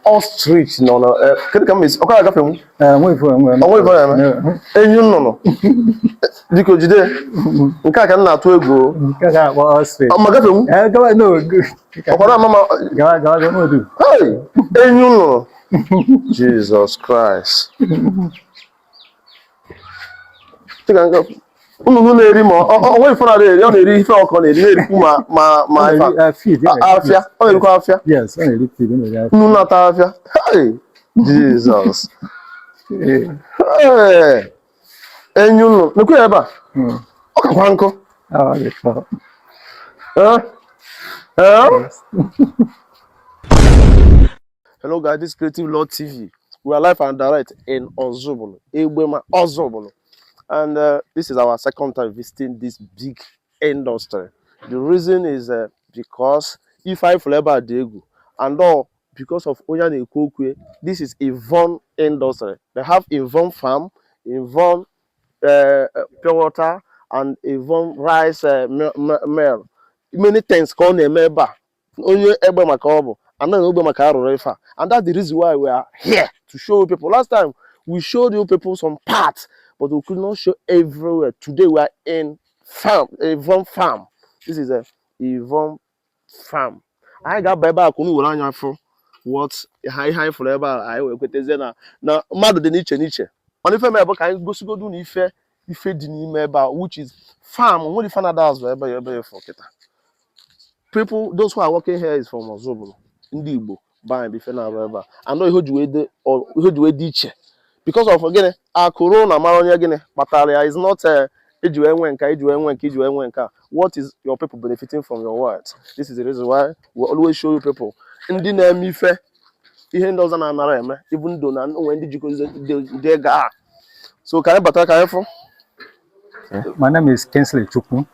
Ostrich nọ na kedu ka m esi ọkara agafe m? Nwe ife nwe. Ọ nwere ife ọ na-eme? Enyu nnụnụ, biko jide nke a ka m na-atụ egwu o. Nke a ga-akpọ ostrich. Ọ ma gafe m? Gawa no. Ọkwara ama ma. Gawa, gawa, gawa odu. Hey! Enyu nnụnụ, Jesus Christ! Dịka nnụnụ na-eri ma ọ nwere ife na-eri, ọ na-eri ife ọkọ na-eri, na-erikwu ma ife a. Feed. Afịa, ọ na-erikwa afịa. Yes, ọ na-eri feed, ọ na-eri afịa. Nnụnụ na-ata afịa. Hey! Jesus! Hey! Enyu nnụnụ, nekwe ya ebe a. Ọ kakwa nkụ. Ọ dị tọ. Eh? Eh? Hello guys, this is Creative Law TV. We are live and direct in Ozubulu, Egbema Ozubulu. And this is our second time visiting this big industry. The reason is because if I fụrụ ebe a dị egwu and all because of onye a na-ekwu okwu, this is Yvonne Industry. They have Yvonne Farm, Yvonne Pure Water, and Yvonne Rice Mill. Many things ka ọ na-eme ebe a. Onye egbe maka ọ bụ anaghị ogbe maka arụrụ ife a, and that's the reason why we are here to show you people. Last time we showed you people some parts, but we could not show everywhere. Today we are in farm, Yvonne Farm. This is a Yvonne Farm. Anyị ga-aba ebe a ka unu were anya fụ what ha ihe anyị fụrụ ebe a. Anyị wee kwetezie na mmadụ dị n'iche n'iche, mana ife mere bụ ka anyị gosigodu na ife dị n'ime ebe a, which is farm. Nwere ife na-ada azụ ebe ya fụ kịta. People, those who are working here is from Ozubulu. Ndị Igbo be anyị bụ ife na-arụ ebe a anọ. Ihe o ji wee dị iche because of gịnị? Akụrụ na mara onye gịnị kpatara ya is not eji wee nwee nka, iji wee nwee nke, iji wee nwee nke a. What is your people benefiting from your words? This is the reason why we always show you people ndị na-eme ife ihe ndị ọzọ na-anara eme, even though na onwe ndị jikọzi dị ego a. So ka anyị bata ka anyị fụ. My name is Kingsley Chukwu.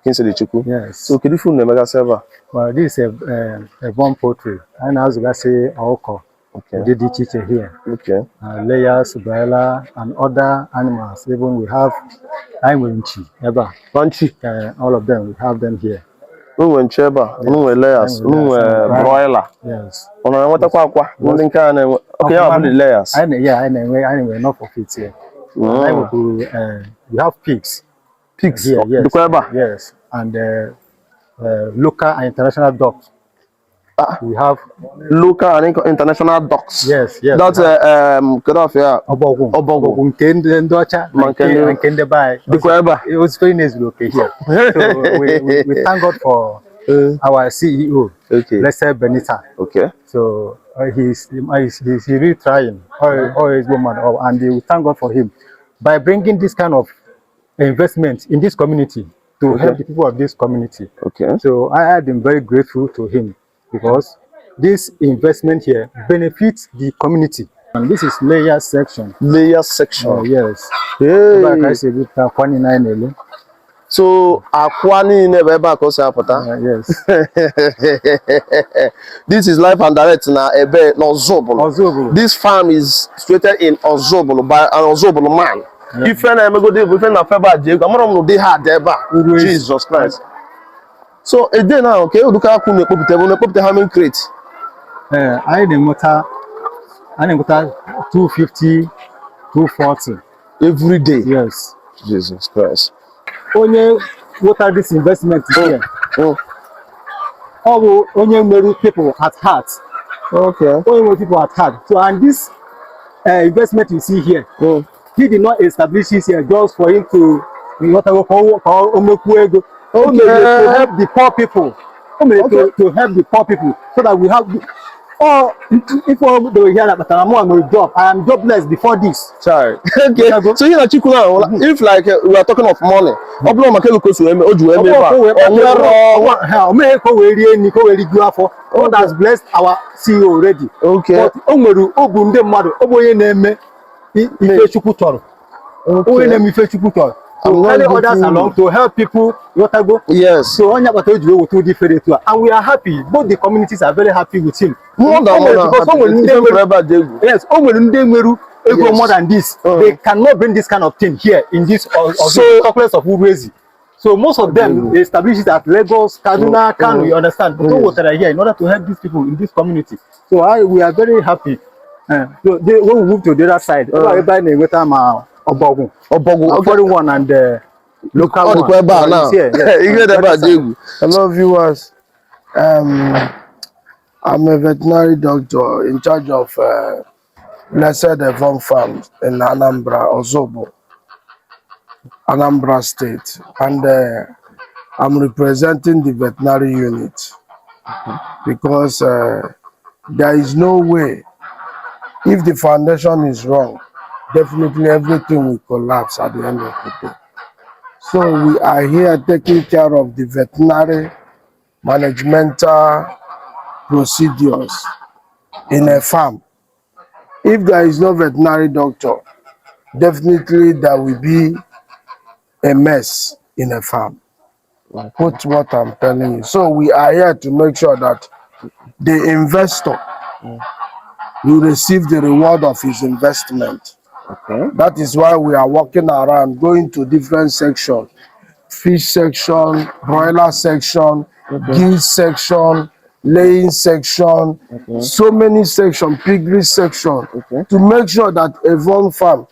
Kingsley Chukwu. Yes. So kedu ife unu na-emegasị ebe a? Well, this is a born poultry. Anyị na-azụgasị ọkụkọ ụdị dị iche iche here. Layers, broiler, and other animals. Even we have, anyị nwere nchi ebe a. Na nchi? All of them, we have them here. Unu nwere nchi ebe a, unu nwere layers, unu nwere broiler. Yes. Ọ na-enwetakwa akwa ndị nke a na-enwe? Okay, ya bụ the layers. Anyị na, yeah, anyị na-enwe enough of it here. Anyị nwekwuru, we have pigs. Pigs? Here, yes. Dịkwa ebe a? Yes. And local and international dogs. Ah. We have Local and international ducks? Yes. That's kedu afọ ya? Ọbọgwụ. Ọbọgwụ. Nke ndị ọcha Ma na nke nke ndị nke ndị be anyị. Dịkwa ebe a? Osikwe na-ezuru oke here. So we thank God for our CEO, Blessed Benita. So he's really trying, all his woman, oh, and we thank God for him by bringing this kind of investment in this community to help the people of this community. So I have been very grateful to him because this investment here benefits the community. And this is layer section. Layer section? Yes. Hey. Ebe a ka esi ebupụta akwa niile anyị na-ele. So akwa niile bụ ebe a ka o si apụta? Yes. This is live and direct na ebe n'Ozubulu. Ozubulu. This farm is situated in Ozubulu by an Ozubulu man. Ife na-emegodi bụ ife na febe a ji ego amara m na ụdị ha dị ebe a. Uru ezi. Jesus Christ! So a day now, okay, ụdịka akwụ na-ekpopụta bụ na-ekpopụta how many crate? Ee, anyị na-enweta 250, 240. Every day? Yes. Jesus Christ! Onye wetara this investment here, ọ bụ onye nwere people at heart. Onye nwere people at heart. So and this investment you see here, he did not establish this here just for him to nghọtago ka o mekwuo ego. O mere to help the poor people. O mere to help the poor people so that we have all. If ọ doro here na kpatara mụ nwere job. I am jobless before this. Sorry. Okay. So ihe na Chukwu now, if like we are talking of money, ọ bụrụ maka ego ka o si wee mee, o ji wee mee ebe a. Ọ nwere Ha, o meghe ka o wee rie nri, ka o wee rijuo afọ. God has blessed our CEO already. But o nwere obu ndị mmadụ, ọ bụ onye na-eme ife Chukwu chọrọ. Onye na-eme ife Chukwu chọrọ. To I'm not carry others getting along, to help people, ghọtago? Yes. So onye akpata o ji wee weta ụdị ifere etu a, and we are happy. Both the communities are very happy with him. More than O nwere more. because o nwere ndị Ife nwere ebe a dị egwu. Yes, o nwere ndị nwere ego more than this. They cannot bring this kind of thing here in this or talk less of Uruezi. So most of them establish it at Lagos, Kaduna, Kano, you understand? But mm. Wetara here in order to help these people in this community. So we are very happy. So when we move to the other side, ebe a na-enweta ma ọbọgwụ, ọbọgwụ, okay. Foreign one and local Ọ one. Dịkwa ebe a na It's here, yes. Ihe dị ebe a dị egwu. Hello, viewers. I'm a veterinary doctor in charge of Blessed Evon Farms in Anambra, Ozubulu, Anambra State, and I'm representing the veterinary unit because there is no way, if the foundation is wrong, definitely everything will collapse at the end of the day. So we are here taking care of the veterinary managemental procedures in a farm. If there is no veterinary doctor, definitely there will be a mess in a farm. Put what I'm telling you. So we are here to make sure that the investor will receive the reward of his investment. That is why we are walking around, going to different sections: fish section, broiler section, geese section, laying section, so many sections, piggery section, to make sure that Avon Farm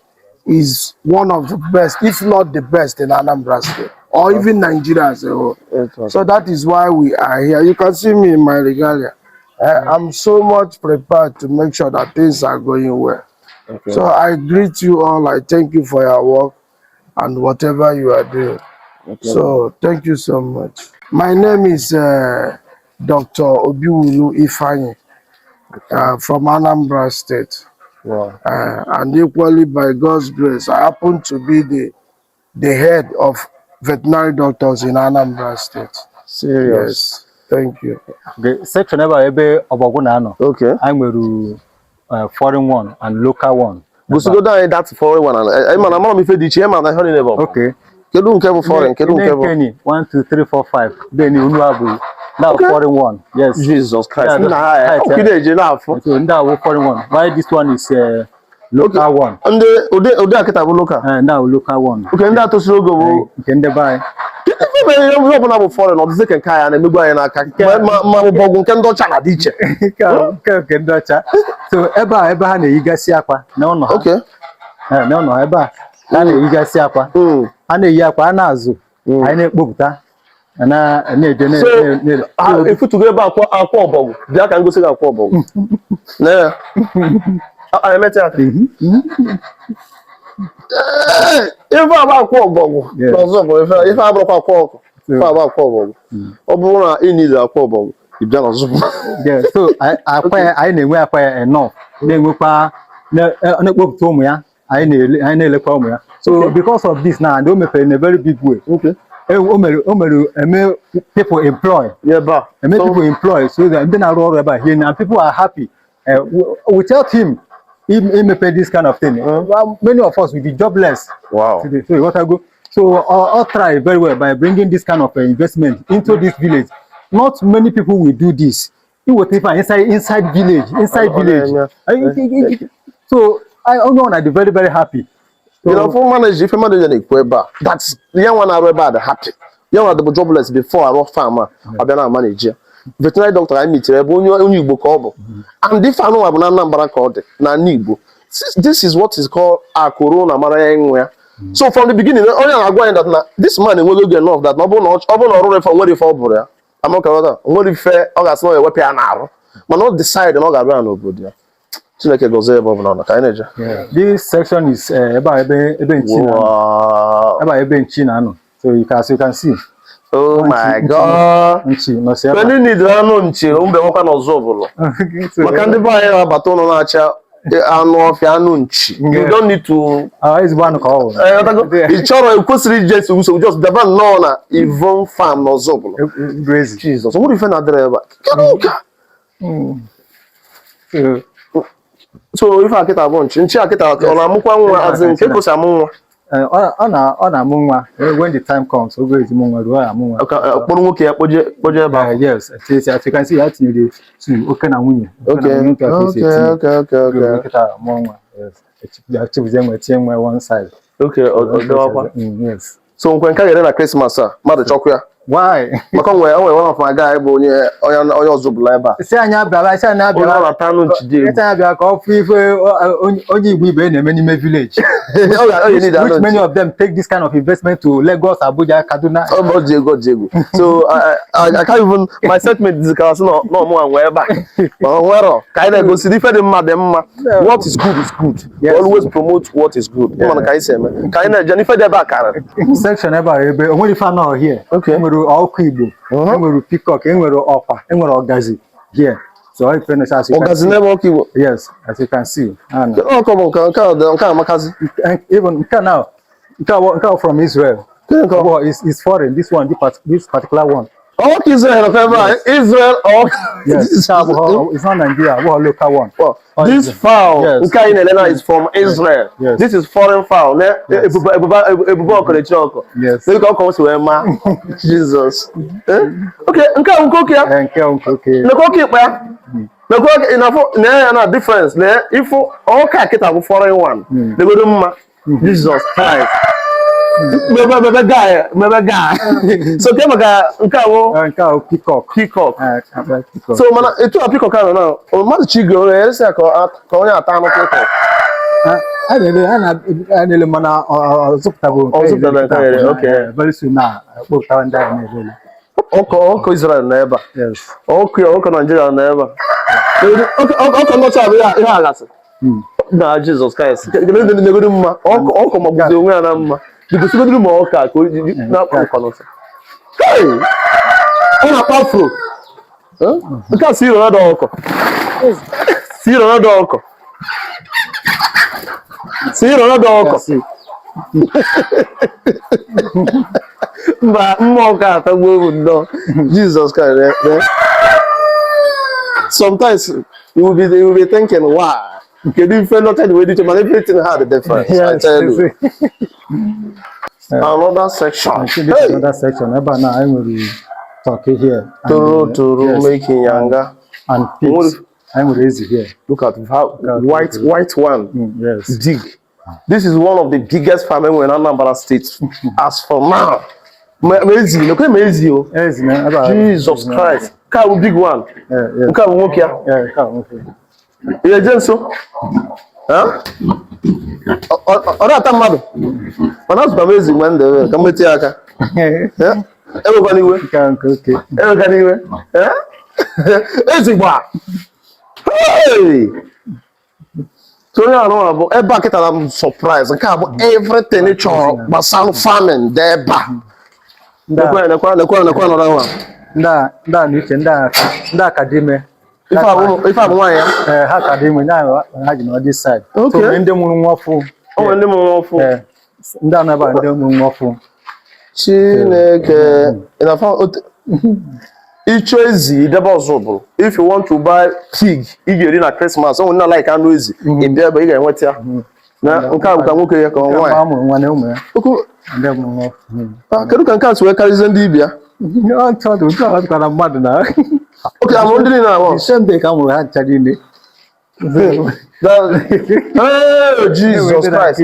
is one of the best, if not the best in Anambra State, or even Nigeria as a whole. So that is why we are here. You can see me in my regalia. I'm so much prepared to make sure that things are going well. So I greet you all. I thank you for your work and whatever you are doing. So thank you so much. My name is Dr. Obiwulu Ifeanyi from Anambra State. And equally, by God's grace, I happen to be the head of veterinary doctors in Anambra State. Serious. Yes, thank you. Okay, section ebe a ebe ọbọgwụ na-anọ. Anyị nwere foreign one and local one. Gosigodo anyị that foreign one. Ị ma na amara m ife dị iche, ị ma na ihe niile bụ ọbọgwụ. Kedu nke bụ foreign? Kedu nke bụ Kenny, 1, 2, 3, 4, 5. Then unu abụ now foreign one. Yes. Jesus Christ. Yeah, Nna ha ya. right, Ọkụ na-eje na-afụ. So ndị a bụ foreign one. While this one is local one. Ndị ụdị akịta bụ local. Ndị a bụ local one. Okay, ndị a tosiri ogo bụ Nke ndị be anyị. Kedu ife mere ihe ọbụla bụ foreign, ọ dịzị ka nke anyị na-emegbu anyị n'aka, ma ọbọgwụ nke ndị ọcha na-adị iche? Nke ndị ọcha. So ebe a ebe ha na-eyigasị akwa n'ụlọ ha. N'ụlọ ha ebe a ha na-eyigasị akwa. Ha na-eyi akwa, ha na-azụ. Anyị na-ekpopụta. Na-eje So, ha efutugo ebe akwa ọbọgwụ. Bịa ka m gosi gị akwa ọbọgwụ. Nee ya. A emeta ya aka. Ee, ife a bụ akwa ọbọgwụ. N'ọzọ bụ ife abụrụkwa akwa ọkụ. Ife a bụ akwa ọbọgwụ. Ọ bụrụ na ị niile akwa ọbọgwụ, ị bịa n'ọzọ. Yeah, so akwa ya, anyị na-enwe akwa ya enough, na-enwekwa na-ekpopụta ụmụ ya, anyị na-elekwa ụmụ ya. So because of this now, and o mepere in a very big way. O mere eme people employ. Ebe a. Eme people employ, so that ndị na-arụ ọrụ ebe a here and people are happy. Without him imepe this kind of thing, well, many of us will be jobless today. So what I go, so I'll try very well by bringing this kind of investment into this village. Not many people will do this. Iweta ife a inside village, inside village. So I only want to be very, very happy. So, You know, for manager, ife manager na-ekwu ebe a, that's ya nwa na-arụ ebe a dị happy. Ya nwa dịbụ jobless before arụ farm a, ọ bịa na manage ya. Veterinary doctor anyị metere ebe onye Igbo ka ọ bụ. And ife anụnwa bụ na Anambra ka ọ dị, na ala Igbo. This is what is called akụrụ na mara ya ịnwe ya. So from the beginning, onye na-agwa anyị that na this man enweghị oge enough that na ọ bụrụ na ọ rụrụ ife, o nwere ife ọ bụrụ ya. Amaka ghọta, o nwere ife ọ ga-asị na ọ ga-ewepụ ya n'arụ. Mana ọ decide na ọ ga-abịa n'obodo ya. Chineke gọzie ebe ọ bụla ọ nọ, ka anyị na-eje. Yeah. This section is ebe a ebe nchi na-anọ. Ebe a ebe nchi na-anọ. So you can see. Oh my God. Nchi nọsi ebe a. Ndị need anụ nchi mbe nwekwa n'Ozubulu. So, Maka ndị be anyị na-abata ụlọ na-acha anụ ọfịa, anụ nchi. You don't need to Ah, ezigbo anụ ka ọ wụ. Ghọtago? Ị chọrọ ekwesịrị ije nsogbu nsogbu, just bịaba nnọọ na Yvonne Farm n'Ozubulu. Crazy. Jesus, o nwere ife na-adịrị ebe a. Kedu ka? So, So ife akịta bụ nchi. Nchi akịta ọ na-amụkwa nwa azị nke kwesịrị amụ nwa. Ọ na-amụ nwa when the time comes, oge ezigbo nwa ruo, ọ na-amụ nwa. Kpọrọ nwoke ya kpoje ebe ahụ. Yes, as you can see, ya tinyere two, oke na nwunye. Oke na nwunye otu a ka esi etinye. Oge nkịta mụọ nwa, yes. Echibuzie nwa, tinye nwa one side. Okay, ọ dịwakwa. Yes. So nkwe nke a ga-ere na Christmas a, mmadụ chọkwa ya. Why? Maka onwe one of my guy bụ onye Ọzụbụlụ ebe a. Si anyị abịala, si anyị Onye ọ abịala. na-ata anụ nchi dị egwu. Si anyị abịala ka ọ fụ ife onye Igbo ibe na-eme n'ime village. Ọ ga-need anụ Which many nchi. of them take this kind of investment to Lagos, Abuja, Kaduna. Ọ ji ego, ji ego. So I can't even, my statement is ka sị na ọmụ nwe ebe a. Ma ọ nwere ka anyị na-egosi ife dị mma dị mma. What is good is good. Yes. Always promote what is good. Mana ka anyị si eme. Ka anyị na-eje n'ife dị ebe a karịrị. Section ebe a ebe o nwere ife anọ here. Okay. Enwere ọkụ Igbo, enwere peacock, enwere ọkwa, enwere ọgazi here. So all ife nọcha as you can Ọgazi see. n'ebe ọkụ Igbo. Yes, as you can see. And Ọkụ bụ nke a nke a amakazi. Even nke now, nke a from Israel. Kedu nke ọ? Well, it's foreign. This one, this particular one. Ọkụ Israel nọkwa ebe a. Israel ọkụ. Yes, nke a abụghọ, it's not Nigeria, abụghọ local one. Well, Oh, this Israel. fowl Yes. nke anyị na-ele na is from Israel. Yes. This is foreign fowl. Ne ebube ebube ebube ọkụ na-echi ọkụ. Yes. Dịka ọkụ si wee maa. Jesus. Eh? Okay, nke a bụ nke oke ya. Eh, nke a nke oke. Nekwa oke ikpe ya. Nekwa oke ị na-afụ na ya na difference na ịfụ ọka kịta bụ foreign one. Legodo mma. Jesus Christ. Mebe mebe guy, mebe guy. So ke maka nke a bụ Eh, nke a bụ peacock. Peacock. Eh, akpa peacock. So mana etu a peacock ahụ na mmadụ chi goro ya esi ya ka onye ata anụ peacock. A na-ele a na-ele mana ọ zụpụtago nke Ọ zụpụtago nke ere ere, kịta. okay. Eh, very soon na kpọpụtawa ndị ahụ na-ele ele. Ọkọ Israel nọ ebe a. Yes. Ọkọ Nigeria nọ ebe a. Ọkọ nọcha bụ ihe agasị. Na Jesus Christ. Negodu mma. Ọkọ magbuzi onwe ya na mma. Biko sigodiri ma ọka ka o ji na-akpa ọkọ nọcha. Hey! Ọ na-akpa afro. Eh? Nke a si Ronaldo ọkọ. Si Ronaldo ọkọ. Si Ronaldo ọkọ. See. Mba, mmụọ ka atagbuo m nnọọ. Jesus Christ. Eh, eh. Sometimes you will be thinking, why? Kedu ife nọcha dị wee dị iche, mana everything had a difference. I tell you. Another section. This is Hey! another section. Ebe a na anyị nwere turkey here. And, Toro toro yes, making yanga. and pigs. Anyị nwere ezi here. Look at how white white one. Yes. Dig. This is one of the biggest farm in Anambra State. As for now, ezi, lekwe ma ezi o. Ezi na ebe a. Jesus Christ. Nke a bụ big one. Yeah, yes. Nke a bụ nwoke ya. Yeah, nke a bụ nwoke. Ị eje nso? Ha? Ọ na-ata mmadụ? Mana azụtara m ezi mgbe m debe ka m metụ ya aka. Eh? Ewekwana iwe. Nke a nke oke. Ewekwana iwe. Eh? Ezi gba! Hey! So onye arụ a bụ ebe a kịta na m surprise nke a bụ everything ị chọrọ gbasara farming dị ebe a. Ndị a Nekwa nekwa nekwa nekwa nọrọ nwa. ndị a na uche ndị a ka dị ime. Ife a bụ nwaanyị ya. Eh, ha ka dị ime nya ha ji nọ this side. Okay. So mgbe ndị mụrụ nwa ọfụ. O nwere ndị mụrụ nwa ọfụ. Eh, ndị a nọ ebe a ndị mụrụ nwa ọfụ. Chineke ị na-afọ ịchọ ezi idebe Ọzụbụlụ. If you want to buy pig ị ga-eri na Christmas, o nwere ndị like anụ ezi, ị bịa ebe ị ga-enweta ya. Na nke a bụ ka nwoke ya ka ọ Nke a nwaanyị. mụrụ nwa na ụmụ ya. Ndị mụrụ nwa ọfụ. Ah, kedu ka nke a si wee karịzie ndị ibe ya? Ọ chọrọ otu a dịkwara mmadụ na. Oke amụrụ ndị niile abụọ. The same day ka a mụrụ ha ncha niile. Hey, Jesus Christ.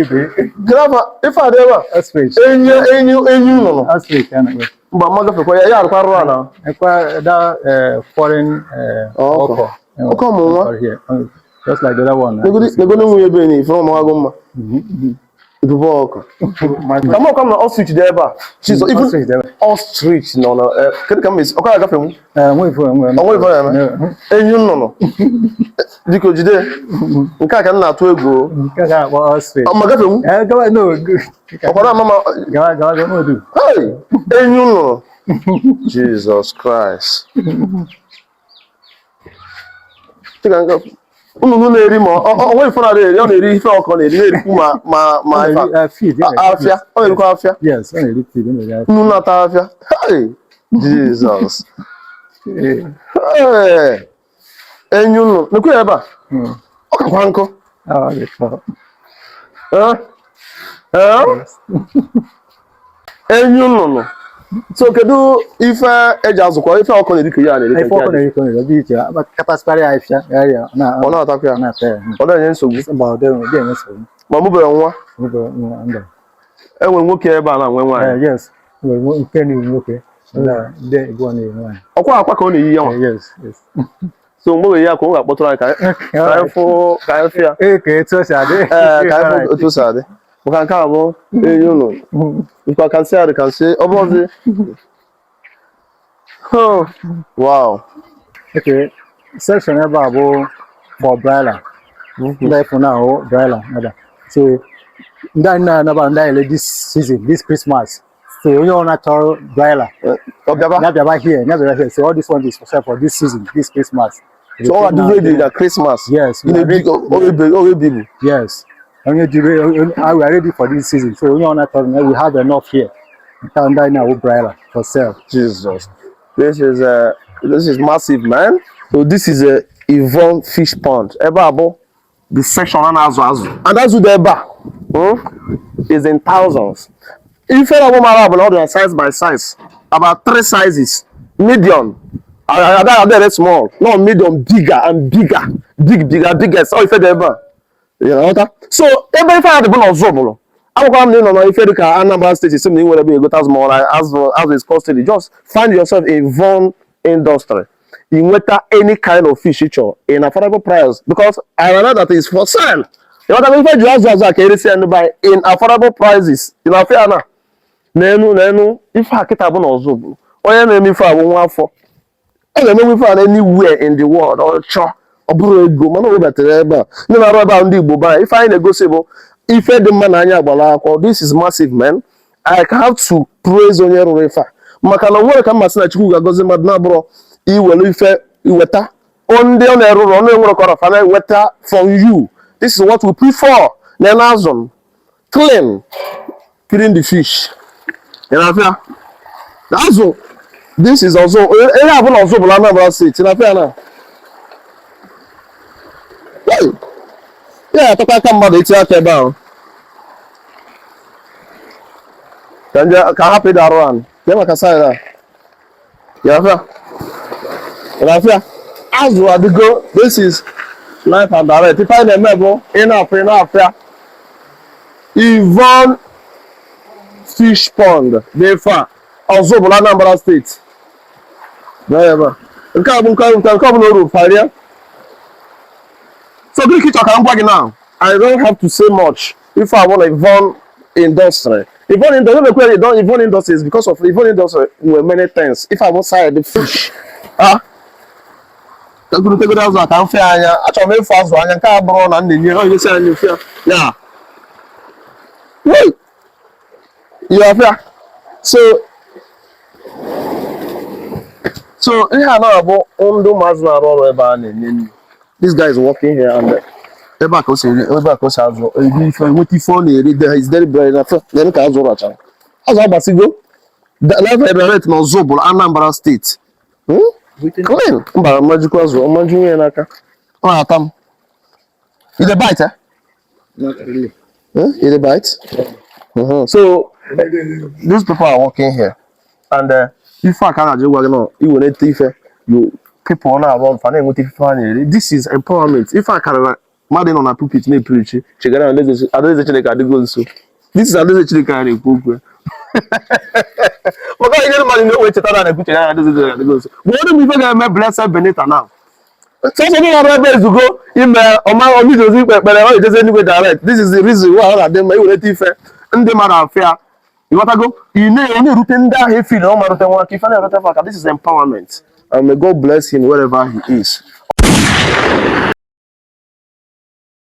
Grava, ife a dị ebe a. Ostrich. Enyi enyi enyi nnụnụ. Ostrich a na-akpọ. Mba, mma gafekwa ya, ya arụkwa arụ a na. Ekwa that foreign Ọkọ. ọkọ. Ọkọ mụ nwa. Here. Just like the other one. Negodi nwunye ebe ni ifere ọmụ agụ mma. Ebube ọkụ. Ka mụ ọkọ m na ostrich dị ebe a. Jesus, even Ostrich dị ebe ostrich nọ na kedu ka m esi ọkọ agafe m? Eh, nwe ife nwe. Ọ nwe ife ya eme? Enyi nnụnụ. Biko jide. Nke a ka m na-atụ egwu o. Nke a ga-akpọ ostrich. Ọ ma gafe m? Eh, gawa no. Ọkwara ama ma Gawa gawa gawa no. Hey! Enyi nnụnụ. Jesus Christ. Dịka nke nnụnụ na-eri ma ọ nweghị ife na-eri, ọ na-eri ife ọkọ na-eri na-erikwu ma ife a. Feed. Afịa, ọ na-erikwa afịa. Yes, ọ na-eri feed, ọ na-eri afịa. Nnụnụ na-ata afịa. Hey! Jesus. Eh, Hey! Enyi nnụnụ. Nekwe ya ebe a. Ọ kakwa nkụ. Ọ dị tọ. Eh? Eh? Enyi nnụnụ. So kedu ife eji azụkwa ife ọkọ na-eri ka ya na-eri ka Ife nke ọkụ a dị? na-eri ka ọ na-eri, ọ dị iche. Katasịkarị afịa, ya ya, na Ọ na-atakwa ya. na-ata ya. Ọ na-enye nsogbu. Mba, ọ dịghị enye nsogbu. Ma mụbere nwa. Mba, mba. Enwe nwoke ebe a na nwe nwaanyị. Yes, nwere nke na nwoke na ndị abụọ na nwaanyị. Ọkwa akwa ka ọ na-eyi ya nwa. Yes. So mgbe wee ya ka ọ ga-akpọtụrụ anyị ka anyị fụ, ka anyị fụ ya. Ee, ka etu o si adị. Ee, ka anyị fụ otu o si adị. Maka nke a bụ enyi ụlọ. If I can say, I can say ọ bụrụzi. Oh, wow. Okay, section ebe a bụ for broiler. Ndị anyị fụ na ahụ broiler ebe a. So ndị anyị na-anaba ndị anyị ele this season, this Christmas. So onye ọbụla chọrọ broiler, Ọ bịaba. ya bịaba here, ya bịaba here. So all this one is special for this season, this Christmas. So ọ ga-adị ready na Christmas. Yes, Ị we are na-ebi ready. ọ ga-ebi ibu. Yes. Onye jiri, we are ready for this season. So onye ọbụla chọrọ, we have enough here. Nke a ndị anyị na-awụ broiler for sale. Jesus. This is massive, man. So this is a Yvonne fish pond. Ebe a bụ the section a na-azụ azụ. And azụ dị ebe a is in thousands. Ife na ọbụ mara bụ na ọ dị na size by size. About three sizes. Medium. Ada ada very small. No, medium, bigger and bigger. Big, bigger, biggest. Ọ ife dị ebe a. Ị na-aghọta? So ebe ife a dị bụ na Ozubulu. Akwụkwọ m na ị nọ na ife dị ka Anambra State, si m na ị nwere ebe egote azụ ma ọ na azụ is costly. Just find yourself a Yvonne industry. Ị nweta any kind of fish ị chọrọ in affordable price because I know that is for sale. Ị ghọtara ife ji azụ a ka eresi ya ndị be anyị in affordable prices. Ị na-afụ ya na n'enu n'enu ife a kịta bụ na Ozubulu. Onye na-eme ife a bụ nwa afọ. A ga-emenwe ife a na anywhere in the world. Ọ chọọ ọ bụrụ ego mana o webatara ebe a ndị na-arụ ebe a ndị Igbo be anyị. Ife anyị na-egosi bụ ife dị mma n'anya agbara akwụkwọ. This is massive, man. I have to praise onye rụrụ ife a maka na o nwere ka mmasị na Chukwu ga-agọzi mmadụ na-abụrọ iwere ife iweta ndị ọ na-erụrụ ọnụ enwere kọrọ fa na-eweta from you. This is what we prefer. Na azụ clean, clean the fish. Ị na-afịa azụ. This is ọzọ ihe a bụ na Ozubulu, Anambra State. Ị na-afịa na. Hey! Ya atọkwa aka mmadụ etinye aka ebe ahụ ka ndị ka hapụ ịda arụ anụ kee maka side a. Ya afịa, ị na-afịa azụ adịgo. This is live and direct. Ife anyị na-eme bụ ị na-afụ, ị na-afịa Yvonne fish pond dị ife a, Ozubulu, Anambra State. Na ebe a. Nke a bụ nke ọbụla o ruru faria. So gịnị ka ị chọrọ ka m gwa gị now? I don't have to say much. Ife a bụ na Yvonne industry. Yvonne industry na-ekwe Yvonne industry is because of Yvonne industry nwere many things. Ife a bụ side the fish. Ah, tegodo azụ a ka m fee anya. Achọrọ m ịfụ azụ anya. Nke a bụrụ na m na-enye ọ gosi anya mfe ya. Wait! You afịa. So ihe a na-abụ ndị ụmụazị na-arụ ọrụ ebe a na-enye nri. This guy is working here and ebe a ka o si eri, ebe a ka o si azụ eri ife, nweta ife ọ na-eri. There is very bright na then ka azụ rachara. Azụ agbasigo. Live and direct na Ozubulu, Anambra State. Clean. Mba, mmajikwa azụ, ọmaju nwunye n'aka. Ọ na-ata m. You dey bite, eh? Not really. Huh? You dey bite? So these people are working here and ife a ka a na-ajụ gwa gị nọ iwelete ife you people na-arụ ọrụ fa na-enweta ife ha na-eri. This is empowerment. Ife a karịrị mmadụ nọ na pulpit na-epreach chegara na alaeze Chineke adịgo nso. This is alaeze Chineke a na-ekwu okwu ya. Maka ihe mmadụ na-ewe chetara na na-ekwu chegara na alaeze Chineke adịgo nso. Bụ onye m ife ga-eme Blessed Benita now. Sọsọ ndị na-arụ ebe ezugo ime ọma ọmịjozi ikpe ekpere ọ ejezi eluigwe direct. This is the reason why ọ na-adị mma iweleta ife ndị mmadụ afịa. Ịghọtago? Ị na-erute ndị ahụ efi na ọ marute nwa aka ife na-erute aka. This is empowerment and may God bless him wherever he is.